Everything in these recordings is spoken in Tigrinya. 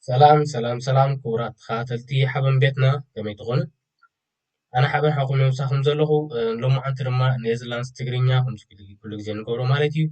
ሰላም ሰላም ሰላም ክቡራት ተኸታተልቲ ሓበን ቤትና፣ ከመይ ትኾኑ? ኣነ ሓበን ሓኹም የምሳኹም ዘለኹ። እ፣ ሎማዓንቲ ድማ ኔዘርላንድስ ትግርኛ ከምዚ ኩሉ ግዜ ንገብሮ ማለት እዩ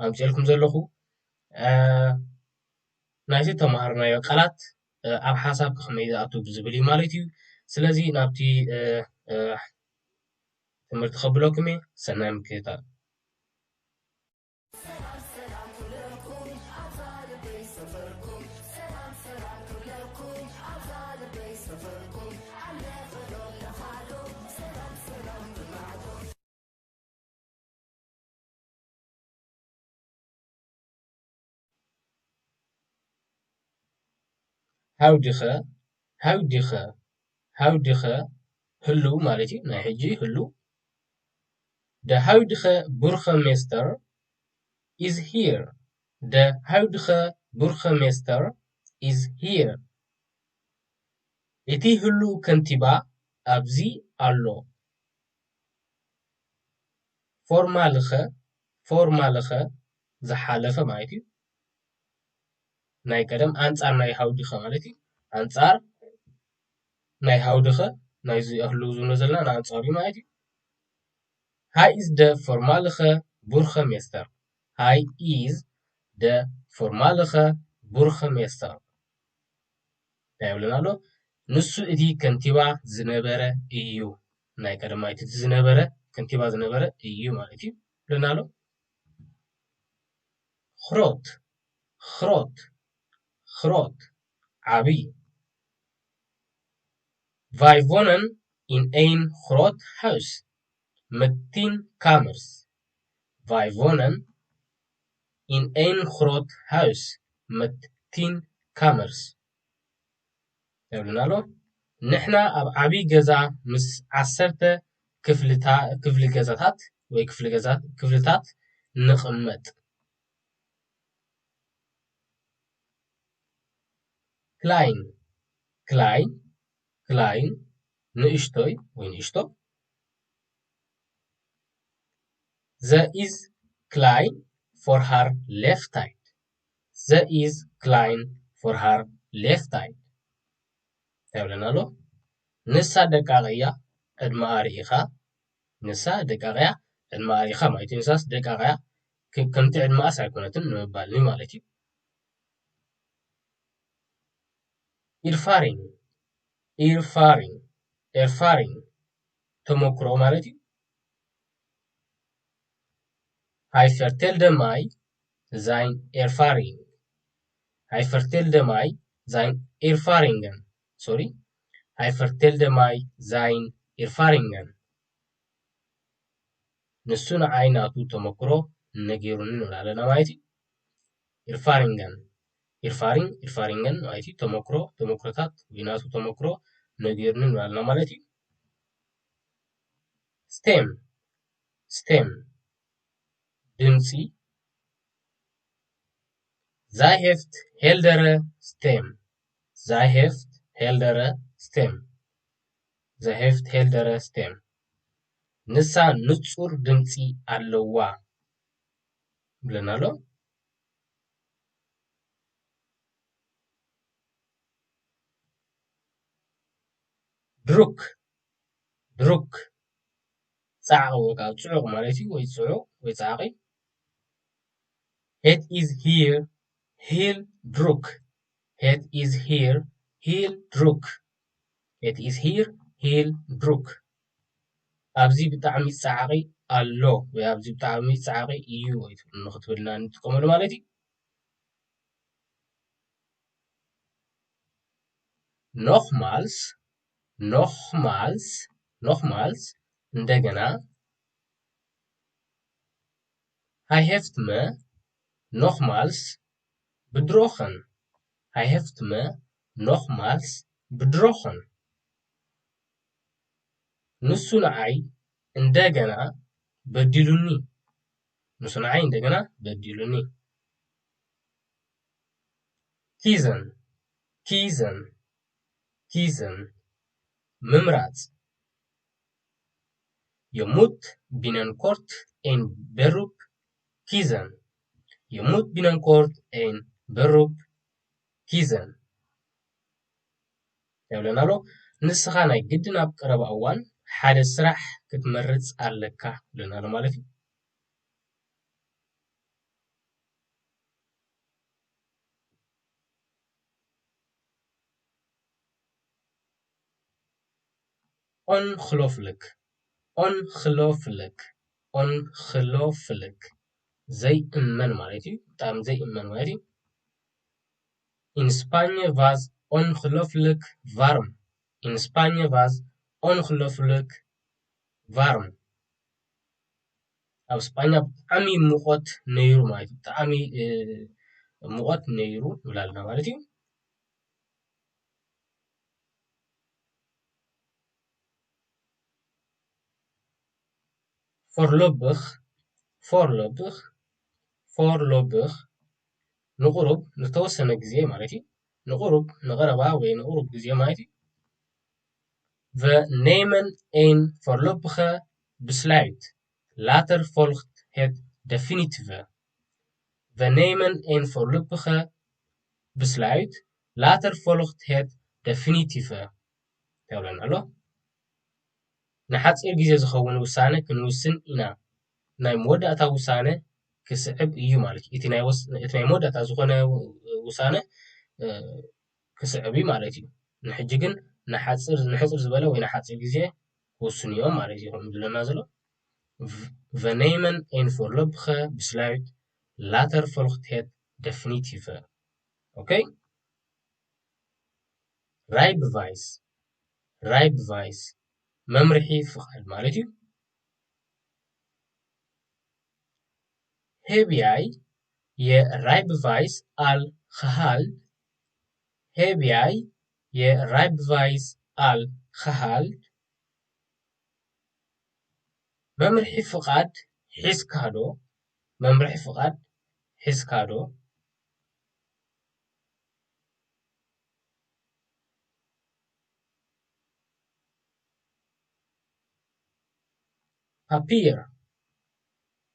ኣምፅኤልኩም ዘለኹ። እ፣ ናይቲ ተምሃርናዮ ቃላት፣ እ፣ ኣብ ሓሳብ ከኸመይ ዝኣቱ ብዝብል እዩ ማለት እዩ። ስለዚ ናብቲ፣ እ፣ እ፣ ትምህርቲ ከብለኩም እየ። ሰናይ ምክትታል። ሃው ዲኸ፣ ሃው ዲኸ፣ ሃው ዲኸ፣ ህሉ ማለት እዩ፣ ናይ ሕጂ ህሉ። De huidige burgemeester is hier. De huidige burgemeester is hier. እቲ ህሉ ከንቲባ ኣብዚ ኣሎ። ፎርማልኸ፣ ፎርማልኸ ዝሓለፈ ማለት እዩ። ናይ ቀደም ኣንጻር ናይ ሃውዲኸ ማለት እዩ። ኣንጻር ናይ ሃውዲኸ፣ ናይዚ ህሉ ዝብሎ ዘለና ንኣንጻሩ እዩ ማለት እዩ። Hij is de voormalige burgemeester. Hij is de voormalige burgemeester. እንታይ ይብለና ኣሎ? ንሱ እቲ ከንቲባ ዝነበረ እዩ። ናይ ቀደማይቱ እቲ ዝነበረ፣ ከንቲባ ዝነበረ እዩ ማለት እዩ። ይብለና ኣሎ። Groot, groot, groot, ዓብዪ። Wij wonen in een groot huis met tien kamers. Wij wonen in een groot huis met tien kamers. ይብለና ኣሎ። ንሕና ኣብ ዓብዪ ገዛ ምስ ዓሰርተ ክፍልታ-፣ ክፍሊ ገዛታት ወይ ክፍሊ ገዛ-፣ ክፍልታት ንቕመጥ። ክላይን፣ ክላይን፣ ክላይን፣ ንእሽቶይ ወይ ንእሽቶ። Ze is klein voor haar leeftijd. Ze is klein voor haar leeftijd. እንታይ ይብለና ኣሎ? ንሳ ደቃቕ እያ፣ ዕድመኣ ርኢኻ። ንሳ ደቃቕ እያ፣ ዕድመኣ ርኢኻ ማለት እዩ። ንሳስ ደቃቕ እያ፣ ከ-፣ ከምቲ ዕድመኣስ ኣይኮነትን ንምባል እዩ ማለት እዩ። Ervaring፣ ervaring፣ ervaring፣ ተመክሮ ማለት እዩ። Hij vertelde mij zijn ervaring. Hij vertelde mij zijn ervaringen. Sorry. Hij vertelde mij zijn ervaringen. ንሱ ንዓይ ናቱ ተመክሮ ነጊሩኒ ንብል ኣለና ማለት እዩ። Ervaringen፣ ervaring፣ ervaringen ማለት እዩ። ተመክሮ፣ ተመክሮታት ወይ ናቱ ተመክሮ ነጊሩኒ ንብል ኣለና ማለት እዩ። Stem፣ stem፣ ድምፂ። Zij heeft heldere stem. Zij heeft heldere stem. Zij heeft heldere stem. ንሳ ንጹር ድምጺ ኣለዋ ብለና ኣሎ። ድሩክ፣ ድሩክ፣ ጻዕቕ ወይ ከዓ ጽዑቕ ማለት እዩ፣ ወይ ጽዑቕ ወይ ጻዕቒ። Het is hier heel druk. Het is hier heel druk. Het is hier heel druk. ኣብዚ ብጣዕሚ ጻዕቒ ኣሎ ወይ ኣብዚ ብጣዕሚ ጻዕቒ እዩ ወይ ክትብል ንኽትብልና እንጥቀመሉ ማለት እዩ። Nogmaals, nogmaals, nogmaals፣ እንደገና። Hij heeft me nogmaals bedrogen. Hij heeft me nogmaals bedrogen. ንሱ ንዓይ እንደገና በዲሉኒ። ንሱ ንዓይ እንደገና በዲሉኒ። Kiezen, kiezen, kiezen፣ ምምራጽ። Je moet binnenkort een beroep kiezen. Je moet binnenkort een beroep kiezen. ይብለና ኣሎ። ንስኻ ናይ ግድን ኣብ ቀረባ እዋን ሓደ ስራሕ ክትመርጽ ኣለካ ይብለና ኣሎ ማለት እዩ። Ongelooflijk. Ongelooflijk. Ongelooflijk. ዘይእመን ማለት እዩ። ብጣዕሚ ዘይእመን ማለት እዩ። In Spanje was ongelooflijk warm. In Spanje was ongelooflijk warm. ኣብ ስጳኛ ብጣዕሚ ሙቐት ነይሩ ማለት እዩ። ብጣዕሚ ሙቐት ነይሩ ንብል ኣለና ማለት እዩ። Voorlopig, voorlopig, voorlopig ንቑሩብ ንተወሰነ ግዜ ማለት እዩ። ንቑሩብ ንቐረባ ወይ ንቑሩብ ግዜ ማለት እዩ። We nemen een voorlopige besluit. Later volgt het definitieve. We nemen een voorlopige besluit. Later volgt het definitieve. ይብለና ኣሎ። ንሓፂር ግዜ ዝኸውን ውሳነ ክንውስን ኢና። ናይ መወዳእታ ውሳነ ክስዕብ እዩ ማለት እዩ። እቲ ናይ መወዳእታ ዝኾነ ውሳነ ክስዕብ እዩ ማለት እዩ። ንሕጂ ግን ንሓፅር ንሕፅር ዝበለ ወይ ንሓፅር ግዜ ክውስኑ እዮም ማለት እዩ። ከምኡ ዝብለና ዘሎ። We nemen een voorlopige besluit. Later volgt het definitieve. Okay? Rijbewijs. Rijbewijs. መምርሒ ፍቓድ ማለት እዩ። Heb jij je rijbewijs al gehaald? Heb jij je rijbewijs al gehaald? መምርሒ ፍቓድ ሒዝካ ዶ? መምርሒ ፍቓድ ሒዝካ ዶ? Papier.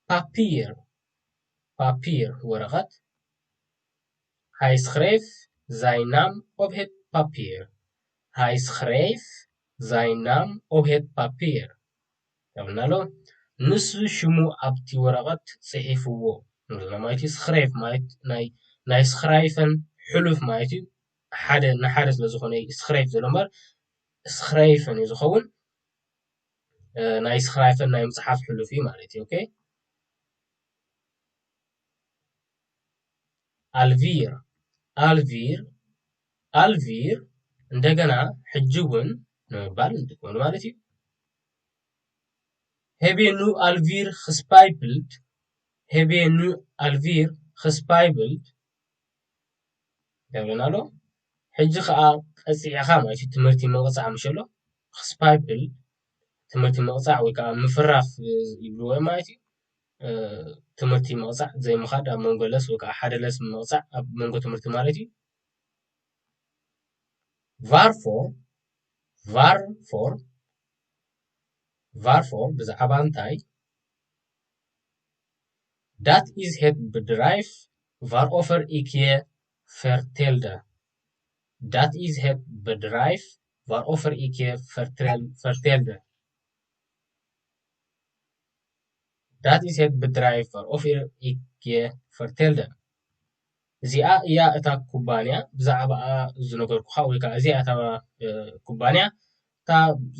Papier. Papier. ወረቐት. Hij schreef zijn naam op het papier. Hij schreef zijn naam op het papier. ይብለና ኣሎ። ንሱ ሽሙ ኣብቲ ወረቐት ጽሒፍዎ። ንብለና ማለት እዩ። ስኽሬፍ ማለት ናይ ናይ ስኽራይፈን ሕሉፍ ማለት እዩ። ሓደ ንሓደ ስለ ዝኾነ እዩ ስኽሬፍ ዘሎ እምበር ስኽራይፈን እዩ ዝኸውን። ናይ ስኽራይፈን ናይ ምፅሓፍ ሕሉፍ እዩ ማለት እዩ። ኦኬ። Alweer. Alweer. Alweer እንደገና ሕጂ እውን ንምባል እንጥቀመሉ ማለት እዩ። Heb je nu alweer gespijbeld? Heb je nu alweer gespijbeld? ይብለና ኣሎ። ሕጂ ከዓ ቀፂዕኻ ማለት እዩ ትምህርቲ ምቕፃዕ ምሸሎ። Gespijbeld ትምህርቲ ምቕፃዕ ወይ ከዓ ምፍራፍ ይብልዎ ማለት እዩ። ትምህርቲ ምቕፃዕ ዘይምኻድ ኣብ መንጎ ለስ ወይ ከዓ ሓደ ለስ ምቕፃዕ ኣብ መንጎ ትምህርቲ ማለት እዩ። Waarvoor? Waarvoor? Waarvoor ብዛዕባ እንታይ? Dat is het bedrijf waarover ik je vertelde. Dat is het bedrijf waarover ik je vertelde. Dat is het bedrijf waarover ik je vertelde. እዚኣ እያ እታ ኩባንያ ብዛዕባኣ ዝነገርኩኻ ወይ ከዓ እዚኣ እታ ኩባንያ እታ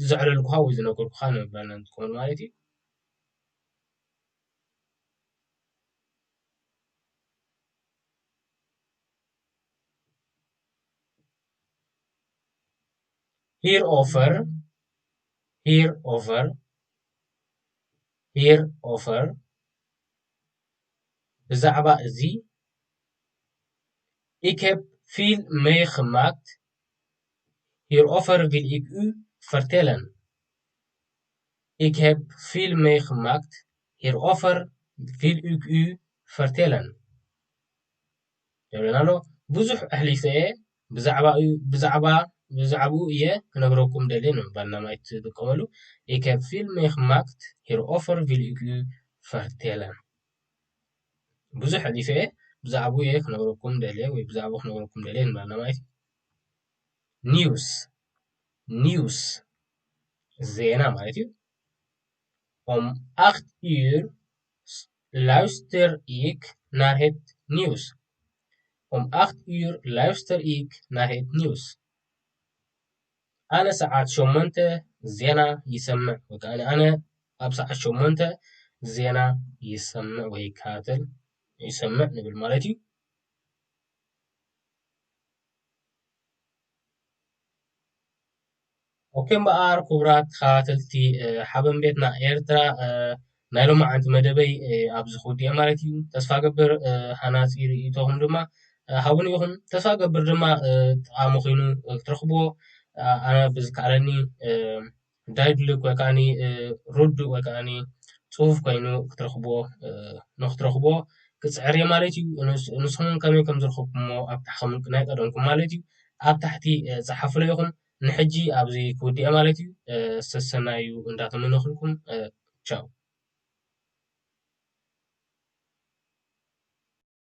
ዘዕለልኩኻ ወይ ዝነገርኩኻ ንምባል ንጥቀመሉ ማለት እዩ። Hierover, hierover, hierover ብዛዕባ እዚ Ik heb veel meegemaakt. Hierover wil ik u vertellen. Ik heb veel meegemaakt. Hierover wil ik u vertellen. ይብለና ኣሎ። ብዙሕ ኣሕሊፈ እየ ብዛዕባ ብዛዕባ ብዛዕባኡ እየ ክነግረኩም ደልየ ንምባል ናማይ ትጥቀመሉ። Ik heb veel meegemaakt. Hierover wil ik u vertellen. ብዙሕ ኣሕሊፈ እየ ብዛዕባኡ እየ ክነግረኩም ደልየ ወይ ብዛዕባኡ ክነግረኩም ደልየ ንምባል ናማይ። Nieuws. News ዜና ማለት እዩ። Om acht uur luister ik naar het nieuws. Om acht uur luister ik naar het nieuws. ኣነ ሰዓት ሸሞንተ ዜና ይሰምዕ ወይ ከዓ ኣነ ኣብ ሰዓት ሸሞንተ ዜና ይሰምዕ ወይ ይከታተል ይሰምዕ ንብል ማለት እዩ። ኦኬ እምበኣር ክቡራት ተኸታተልቲ ሓበን ቤትና ኤርትራ ናይ ሎማዓንቲ መደበይ ኣብዚ ክውድኦ ማለት እዩ። ተስፋ ገብር ሃናፂ ርእይቶኹም ድማ ሃቡኒ ኢኹም። ተስፋ ገብር ድማ ጠቓሚ ኮይኑ ክትረኽብዎ ኣነ ብዝከኣለኒ ዳይድልክ ወይ ከዓኒ ርዱእ ወይ ከዓኒ ፅሁፍ ኮይኑ ክትረኽብዎ ንክትረኽብዎ ክፅዕር እየ ማለት እዩ። ንስኹም ከመይ ከም ዝረኸብኩሞ ኣብ ታሕቲ ናይ ቀደምኩም ማለት እዩ ኣብ ታሕቲ ፀሓፉለ ኢኹም። ንሕጂ ኣብዚ ክውድኦ ማለት እዩ። ሰሰናዩ እንዳተመነኹልኩም ቻው።